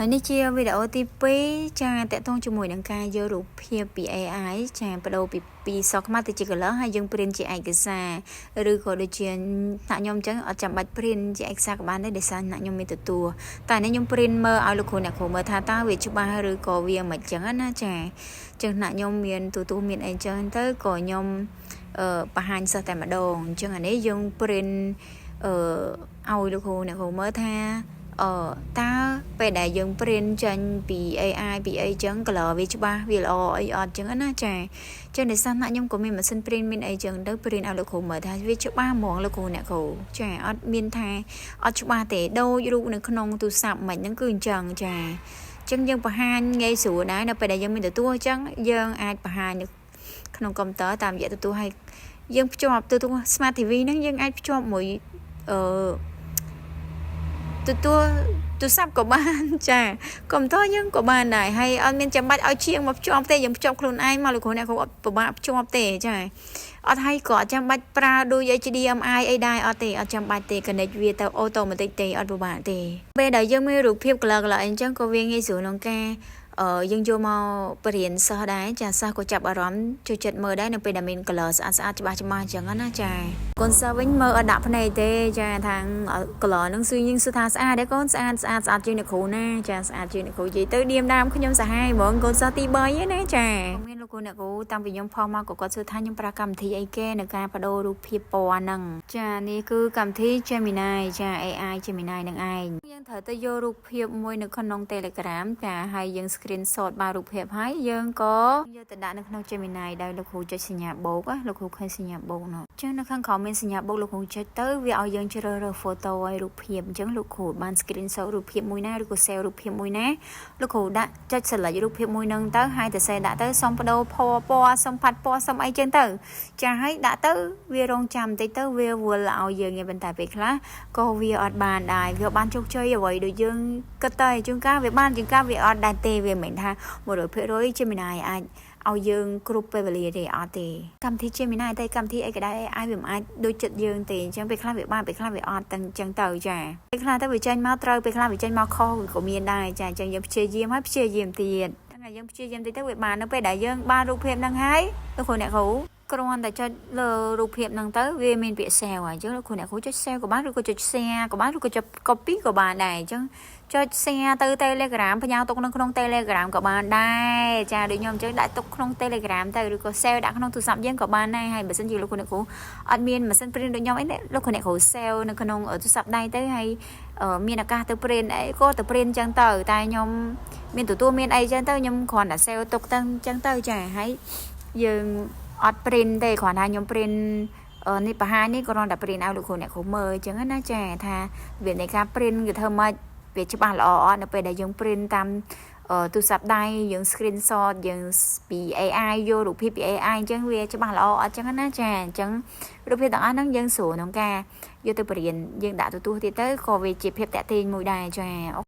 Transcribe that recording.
ហើយនេះជាវីដេអូទី2ចាទាក់ទងជាមួយនឹងការយករូបភាពពី AI ចាបដូរពីសខ្មៅទៅជា color ហើយយើង print ជាឯកសារឬក៏ដូចជាថ្នាក់ខ្ញុំអញ្ចឹងអត់ចាំបាច់ print ជាឯកសារក៏បានដែរដោយសារថ្នាក់ខ្ញុំមានទទួលតែនេះខ្ញុំ print មើលឲ្យលោកគ្រូអ្នកគ្រូមើលថាតើវាច្បាស់ឬក៏វាមិនអញ្ចឹងណាចាចឹងថ្នាក់ខ្ញុំមានទូទូមានអីចឹងទៅក៏ខ្ញុំអឺបង្ហាញសិស្សតែម្ដងអញ្ចឹងអានេះយើង print អឺឲ្យលោកគ្រូអ្នកគ្រូមើលថាអឺតើពេលដែលយើង print ចេញពី AI ពីអីចឹង color វាច្បាស់វាល្អអីអត់ចឹងណាចាចឹងដោយសារណាខ្ញុំក៏មានម៉ាស៊ីន print មានអីចឹងទៅ print ឲ្យលោកគ្រូមើលថាវាច្បាស់ហ្មងលោកគ្រូអ្នកគ្រូចាអត់មានថាអត់ច្បាស់ទេដូចរូបនៅក្នុងទូរស័ព្ទមិនហ្នឹងគឺអញ្ចឹងចាចឹងយើងបង្ហាញងាយស្រួលដែរនៅពេលដែលយើងមានទទួលអញ្ចឹងយើងអាចបង្ហាញនៅក្នុងកុំព្យូទ័រតាមរយៈទទួលឲ្យយើងភ្ជាប់ទូទទួល Smart TV ហ្នឹងយើងអាចភ្ជាប់មួយអឺទទួលទូរស័ព្ទក៏បានចាកុំព្យូទ័រយើងក៏បានដែរហើយអត់មានចាំបាច់ឲ្យជាងមកភ្ជាប់ទេយើងភ្ជាប់ខ្លួនឯងមកលោកគ្រូអ្នកគ្រូអត់ពិបាកភ្ជាប់ទេចាអត់ហើយក៏អត់ចាំបាច់ប្រើដូច HDMI អីដែរអត់ទេអត់ចាំបាច់ទេ connect វាទៅ automatic ទេអត់ពិបាកទេពេលដែលយើងមានរូបភាព color color អីចឹងក៏វាងាយស្រួលក្នុងការអឺយើងយកមកបរៀនសិស្សដែរចាសិស្សក៏ចាប់អារម្មណ៍ចូលចិត្តមើលដែរនៅពេលដែលមាន color ស្អាតស្អាតច្បាស់ច្បាស់អញ្ចឹងណាចាកូនសិស្សវិញមើលអត់ដាក់ភ្នែកទេចាខាង color នឹងស៊ឺយើងសួរថាស្អាតទេកូនស្អាតស្អាតស្អាតជាងអ្នកគ្រូណាចាស្អាតជាងអ្នកគ្រូនិយាយទៅឌៀមដាមខ្ញុំសាហាយហ្មងកូនសិស្សទី3ណាចាមានលោកគ្រូអ្នកគ្រូតាំងពីខ្ញុំផុសមកក៏គាត់សួរថាខ្ញុំប្រើកម្មវិធីអីគេនៅការបដូររូបភាពពណ៌ហ្នឹងចានេះគឺកម្មវិធី Gemini ចា AI Gemini នឹងឯងយើងត្រូវទៅយករូបភាពមួយនៅក្នុង Telegram ចាហើយយើង screenshot បានរូបភាពហើយយើងក៏យកទៅដាក់នៅក្នុង Gemini ដោយលោកគ្រូចុចសញ្ញាបូកលោកគ្រូឃើញសញ្ញាបូកនោះអញ្ចឹងនៅខាងក្រោមមានសញ្ញាបូកលោកគ្រូចុចទៅវាឲ្យយើងជ្រើសរើស photo ឲ្យរូបភាពអញ្ចឹងលោកគ្រូបាន screenshot រូបភាពមួយណាឬក៏ save រូបភាពមួយណាលោកគ្រូដាក់ចុច select រូបភាពមួយហ្នឹងទៅហើយទៅសេដាក់ទៅសុំបដូរពណ៌ពណ៌សុំផាត់ពណ៌សុំអីចឹងទៅចាហើយដាក់ទៅវារងចាំបន្តិចទៅវាវល់ឲ្យយើងឯងប៉ុន្តែពេលខ្លះក៏វាអត់បានដែរវាបានជោគជ័យអ្វីដូចយើងគិតទៅជួនកាលវាបានជួនកាលវាអត់ដែរទេវាមិនមែនថា100% Gemini អាចឲ្យយើងគ្រប់ពេលវេលាទេអត់ទេកម្មវិធី Gemini តែកម្មវិធីអីក៏ដែរ AI វាមិនអាចដូចចិត្តយើងទេអញ្ចឹងពេលខ្លះវាបានពេលខ្លះវាអត់ទាំងអញ្ចឹងទៅចាពេលខ្លះទៅវាចេញមកត្រូវពេលខ្លះវាចេញមកខុសវាក៏មានដែរចាអញ្ចឹងយើងព្យាយាមហើយព្យាយាមទៀតហ្នឹងហើយយើងព្យាយាមតិចទៅវាបាននៅពេលដែលយើងបានរូបភាពហ្នឹងហើយលោកគ្រូអ្នកគ្រូគ្រាន់តែចុចលើរូបភាពហ្នឹងទៅវាមានពាក្យ save ហើយអញ្ចឹងលោកគ្រូអ្នកគ្រូចុច save ក៏បានឬក៏ចុច share ក៏បានឬក៏ចុច copy ក៏បានដែរអញ្ចឹងចុច share ទៅ Telegram ផ្ញើទុកនៅក្នុង Telegram ក៏បានដែរចាដូចខ្ញុំអញ្ចឹងដាក់ទុកក្នុង Telegram ទៅឬក៏ save ដាក់ក្នុងទូរស័ព្ទយើងក៏បានដែរហើយបើសិនជាលោកគ្រូអ្នកគ្រូអត់មានម៉ាស៊ីន print ដូចខ្ញុំអីលោកគ្រូអ្នកគ្រូ save នៅក្នុងទូរស័ព្ទដៃទៅហើយមានឱកាសទៅ print អីក៏ទៅ print អញ្ចឹងទៅតែខ្ញុំមានទទួលមានអីចឹងទៅខ្ញុំគ្រាន់តែ save ទុកទៅអញ្ចឹងទៅចាហើយយើងអត់ print ទេគ្រាន់តែខ្ញុំ print នេះបង្ហាញនេះគ្រាន់តែ print ឲ្យលោកគ្រូអ្នកគ្រូមើលអញ្ចឹងណាចាថាវានៃការ print គឺធ្វើម៉េចវាច្បាស់ល្អអត់នៅពេលដែលយើង print តាមទូរស័ព្ទដៃយើង screenshot យើងពី AI យករូបភាពពី AI អញ្ចឹងវាច្បាស់ល្អអត់អញ្ចឹងណាចាអញ្ចឹងរូបភាពទាំងអស់ហ្នឹងយើងស្រួលក្នុងការយកទៅបរៀនយើងដាក់ទូទស្សន៍ទៀតទៅក៏វាជាភាពតាក់ទាញមួយដែរចា។